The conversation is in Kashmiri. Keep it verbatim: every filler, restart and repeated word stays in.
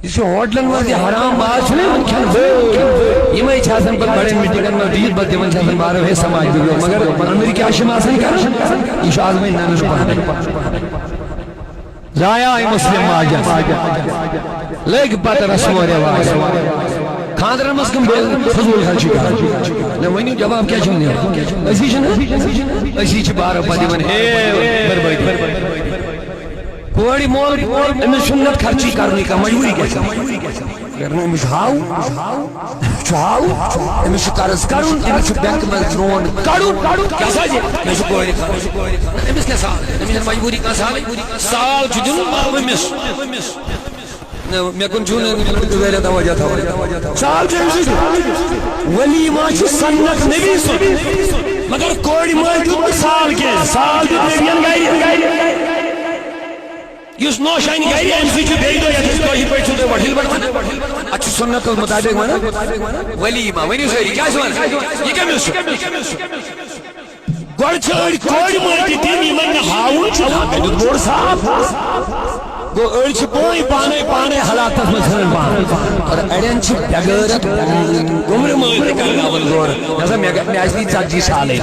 یُس یہِ ہوٹلن منٛز یہِ حرام ماز چھُنہ یِوان کھٮ۪نہٕ، وٲے، یِمے چھِ آسان پتہٕ بڑٮ۪ن میٖٹِنگن منٛز ڈِش بتہٕ دِوان چھِ آسان بارو ہے سماج بِگڑو، مگر أنٛدرۍ کیٛاہ چھِ یِم آسان کران؟ یہِ چھُ آز وۄنۍ ننہٕ پانہٕ۔ ضایع آیہِ مسلم ماجن۔ لٔگۍ پتہٕ رسم و رواج۔ خانٛدرن منٛز کٕم بے فضوٗل خرچی کران؟ نہ، ؤنِو جواب کیٛاہ چھُ وَنان؟ أسی چھِنہٕ، أسی چھِ بارو پتہٕ دِوان ہے بربٲدی۔ کورِ مول، أمِس چھُنہٕ نتہٕ خرچی کرنٕے کانٛہہ، مجبوٗری گژھِ۔ اگر نہٕ أمِس ہاو، چھُ ہاو، أمِس چھُ قرض کرُن، أمِس چھُ بینک منٛز لون کڑُن۔ کیٛاہ سا یہِ؟ مےٚ چھُ کورِ خانٛدر۔ أمِس کیٛاہ سال؟ أمِس چھَنہٕ مجبوٗری کانٛہہ سالٕے۔ سال چھُ دیُن أمِس۔ نہ، مےٚ کُن چھُو نہٕ، مےٚ کُن چھُ واریاہ توجہ تھاوُن۔ سال چھُ أمِس سۭتۍ۔ ولیمہ چھُ سنت نبی سُنٛد۔ مگر کورِ مٲلۍ دیُت نہٕ سال کینٛہہ، سال دیُت نبیَن گرِ۔ یُس نوشانہِ گرِ، أمۍ سٕے چھُ بیٚیہِ دۄہ، یَتھ أسۍ کٲشِرۍ پٲٹھۍ چھِو تُہۍ وۄٹھِل وۄٹھِل۔ اَتھ چھُ سُنتَس مُطابِق وَنان ولیمہ۔ ؤنِو سٲری، کیٛاہ چھِ وَنان؟ یہِ کٔمِس چھُ؟ گۄڈٕ چھِ أڑۍ کورِ مٲلۍ تہِ تِم، یِمَن نہٕ ہاوُن چھُ، مےٚ دیُت بوٚڑ صاف۔ گوٚو، أڑۍ چھِ پٲنۍ پانَے، پانَے حالاتَس منٛز ژھٕنان پان۔ اور اَڑٮ۪ن چھِ بے غٲرت گوٚمرِ مٲلۍ تہِ کَرناوان غور۔ مےٚ ہسا، مےٚ گژھِ، مےٚ آسہِ نہٕ ژَتجی سالٕے۔